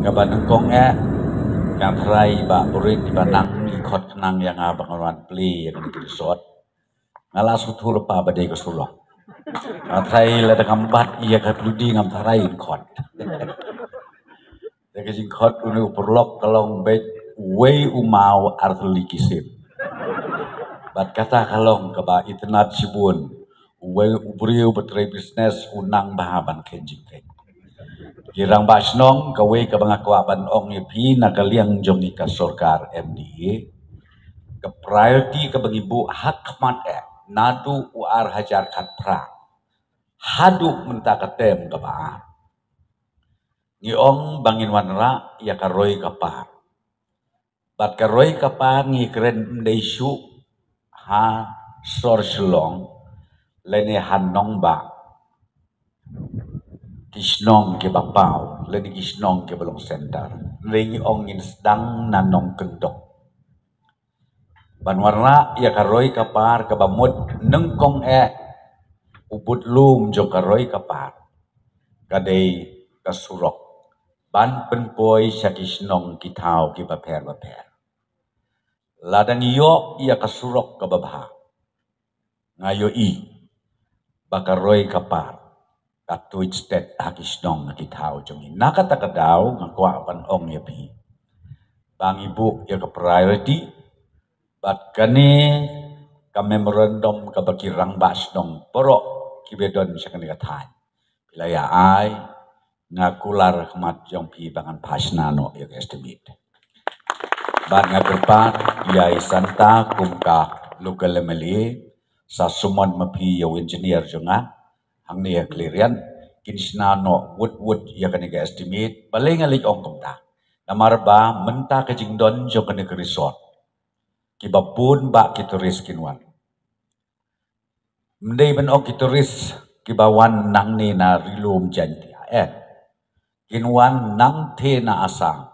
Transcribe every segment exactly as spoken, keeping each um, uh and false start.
Kaba nyngkong eh, nga tharai ba burin ba nang i khot khnang ïa nga ba ngan wan plie ïa kane ka resort. Nga la sngewthuh lypa ba dei ka surok. Nga tharai lada ngam bat ïa ka plie ngam tharai in khot. Te ka jingkhot une u paralok ka long beit uwei u maw ar tylli ki sim. Bad kata ka long kaba itynnad shibun. Uwei u briew ba trei business u nang bha ban kheiñ jingkheiñ. Ki rangbah shnong, kawei kaba nga kwah ban ong ïa phi na ka liang jong i ka sorkar M D A, ka priority kaba ngi buh ha khmat eh naduh u ar hajar khatphra haduh mynta ka term kaba ar, ngi ong ba ngin wanrah ïa ka roi ka par. Bad ka roi ka par ngi kren ym dei shuh ha sor Shillong lane ha nongbah, ki shnong kiba paw lane ki shnong kiba long center. Hynrei ngi ong ngin sdang na nongkyndong ban wanrah ïa ka roi ka par kaba mut nyngkong eh u budlum jong ka roi ka par ka dei ka surok ban pynpoi sha ki shnong ki thaw kiba pher ba pher. Lada ngi ïoh ïa ka surok kaba bha, nga ïohi ba ka roi ka par ka tuid stet ha ki shnong ha ki thaw jong ngi. Na kata ka daw nga kwah ban ong ïa phi ba ngi buh ïa ka priority bad kane ka memorandum kaba ki rangbah shnong baroh kiba don sha kane ka thaiñ phi la ïa ai, nga kular khmat jong phi ba ngan phai shna noh ïa ka estimate. Bad nga kyrpad ïa i Santa kum ka local M L A, sa summon ma phi ïa u engineer jong nga hangne ha Khliehriat, kin shna noh wut wut ïa kane ka estimate. Balei nga leit ong kumta? Namar ba mynta ka jingdon jong kane ka resort, kiba bun bah ki tourist kin wan. Ym dei ban ong ki tourist kiba wan nangne na Ri-lum Jaiñtia, eh. Kin wan nangtei na Assam,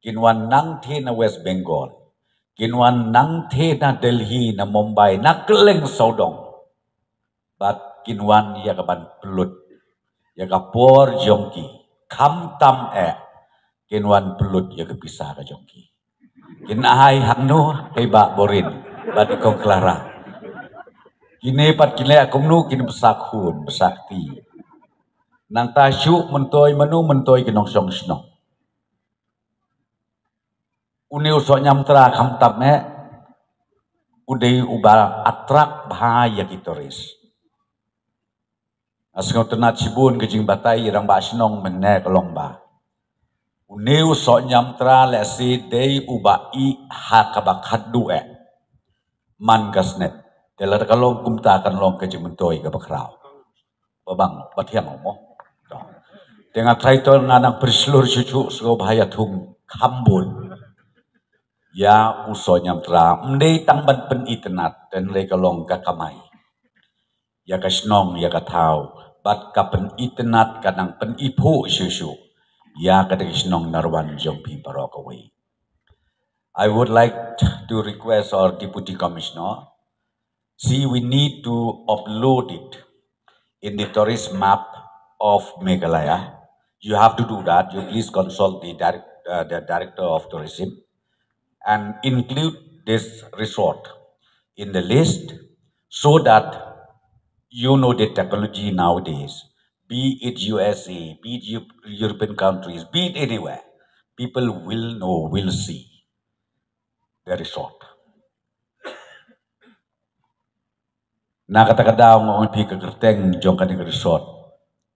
kin wan nangtei na West Bengal, kin wan nangtei na Delhi, na Mumbai, na kylleng sawdong. Bad kin wan ïa ka ban pynlut ïa ka por jong ki, khamtam eh kin wan pynlut ïa ka pisa ka jong ki. Kin ai hangno, hei Bah Borin bad i Kong Clara? Kine pat kin leh kumno? Kin bsa khun bsa kti. Nangta shuh myntoi mano? Myntoi ki nongshong shnong. Une u Sohñiamtra khamtam eh u dei uba attract bha ïa ki tourist. Nga sngewtynnat shibun ka jingbatai i rangbah shnong mynne ka long ba une u Sohñiamtra lehse dei uba ih ha kaba khatduh eh man ka snem. Te lada ka long kumta kan long ka jingmyntoi kaba khraw. Ba bang ba thiang mo. Te nga trai to nga nang pynshlur shuh shuh sngewbha ïa thung kham bun ïa u Sohñiamtra. Ym dei tang ban pynitynnad, te hynrei ka long ka kamai ïa ka shnong ïa ka thaw, bad ka pynitynnad ka nang pyniphuh shuh shuh ïa ka dei shnong Narwan jong phi baroh kawei. I would like to request our Deputy Commissioner, see, we need to upload it in the tourist map of Meghalaya. You have to do that. You please consult the direct, uh, the director of tourism and include this resort in the list so that you know the technology nowadays, be it U S A, be it Eu-, European countries, be it anywhere, people will know, will see the resort. Na kata ka daw nga ong ïa phi ka kyrteng jong kane ka resort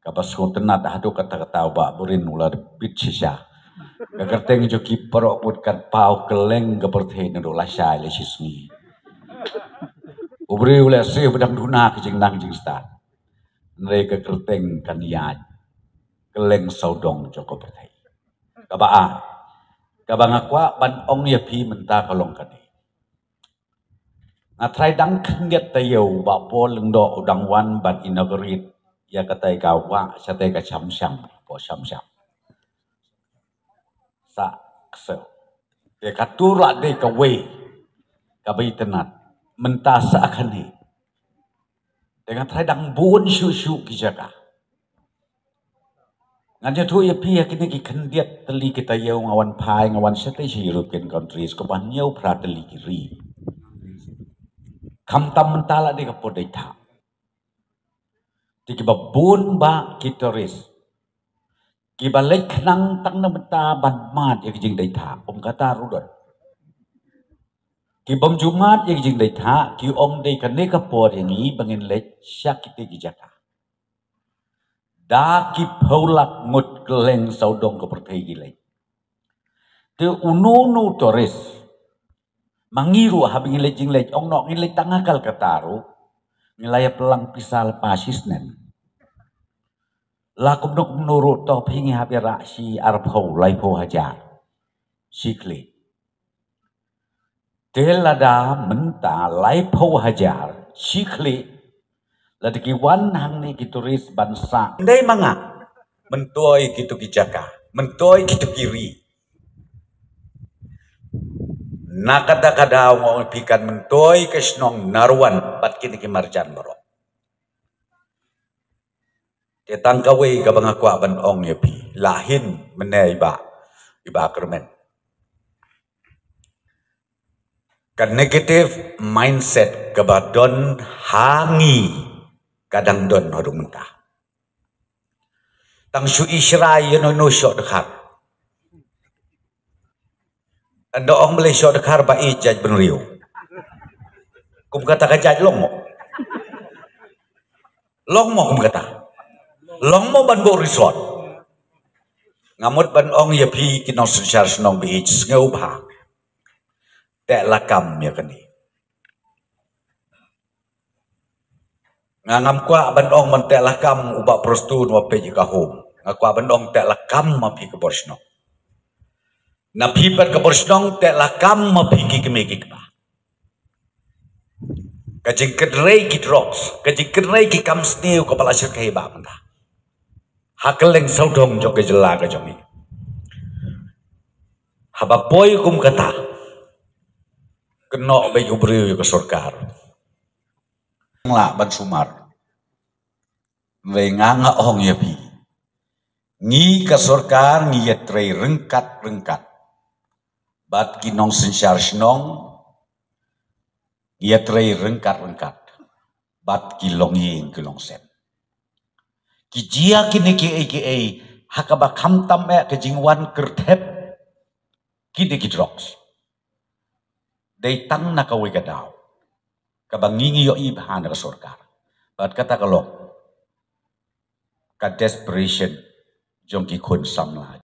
kaba sngewtynnad haduh katta katta, u Bah Borin u la repeat shisha. Ka kyrteng jong ki baroh ngut kan paw kylleng ka pyrthei naduh lashai lashisngi. U briew lehse u ba dang duna ka jingnang jingstad, hynrei ka kyrteng kan ïaid kylleng sawdong jong ka pyrthei. Kaba ar, kaba nga kwah ban ong ïa phi mynta ka long kane. Nga trai dang khyndiat taïew Bah Paul Lyngdoh u dang wan ban inaugurate ïa katai ka wah shatai ka Shamsham, ko Shamsham. Sa kse. Te katu la dei kawei kaba itynnad. Mynta sa kane. Te nga trai dang bun shuh shuh ki jaka. Ngan ïathuh ïa phi ha kine ki khyndiat tylli ki taïew nga wan phai, nga wan shatei sha European countries, kumba hynñiew phra tylli ki ri. Khamtam mynta la dei ka por dei thah. Te kiba bun bah ki tourist kiba leit khnang tang na mynta ban mad ïa ki jingdei thah, kum kata ruh don. Ki bym ju mad ïa ki jingdei thah ki ong dei kane ka por ïa ngi ba ngin leit sha kite ki jaka. Da ki phew lak ngut kylleng sawdong ka pyrthei ki leit. Te uno uno u tourist, ma ngi ruh haba ngi leit jingleit, ong noh ngi leit tang ha Kolkata ruh, ngi la ïa pynlang pisa lypa shisnem. La kumno kumno ruh to phi ngi hap ïa rah shi arphew laiphew hajar shi khlieh. Te lada mynta laiphew hajar shi khlieh, lada ki wan hangne ki tourist ban sah, dei ma nga, myntoi kito ki jaka, myntoi kito ki ri. Na kata ka daw nga ong ïa phi kan myntoi ka shnong Narwan bad kine ki marjan baroh. Te tang kawei kaba nga kwah ban ong ïa phi, la hin mynne i Bah, i Bah Kyrmen. Ka negative mindset kaba don ha ngi ka dang don haduh mynta. Tang shu ishara ïa no no shoh dkhar. Ynda ong balei shoh dkhar ba i jait bynriew. Kum kata ka jait long mo. Long mo kum kata. Long mo ban buh resort. Nga mut ban ong ïa phi ki nongsynshar shnong ba i sngew bha. Te la kam ïa kane. Nga ngam kwah ban ong ban teh lakam u Bah Prestone u peit ïa ka home. Nga kwah ban ong teh lakam ma phi ka bor shnong. Na phi pat ka bor shnong teh lakam ma phi ki kmie ki kpa. Ka jingkynrei ki drugs, ka jingkynrei ki kam sniew kaba la shyrkhei ba mynta ha kylleng sawdong jong ka jylla ka jong ngi. Haba poi kum kata, kynnoh beit u briew ïa ka sorkar. Lah ban sumar. Wei nga nga ong ïa phi, ngi ka sorkar ngi ïatrei ryngkat ryngkat bad ki nongsynshar shnong, ngi ïatrei ryngkat ryngkat bad ki longïing ki longsem. Ki jia kine kiei kiei ha kaba khamtam eh ka jingwan kyrthep kine ki drugs. Dei tang na kawei ka daw kaba ngi ngi ïohi bha na ka sorkar. Bad kata ka long ka desperation jong ki khun samla.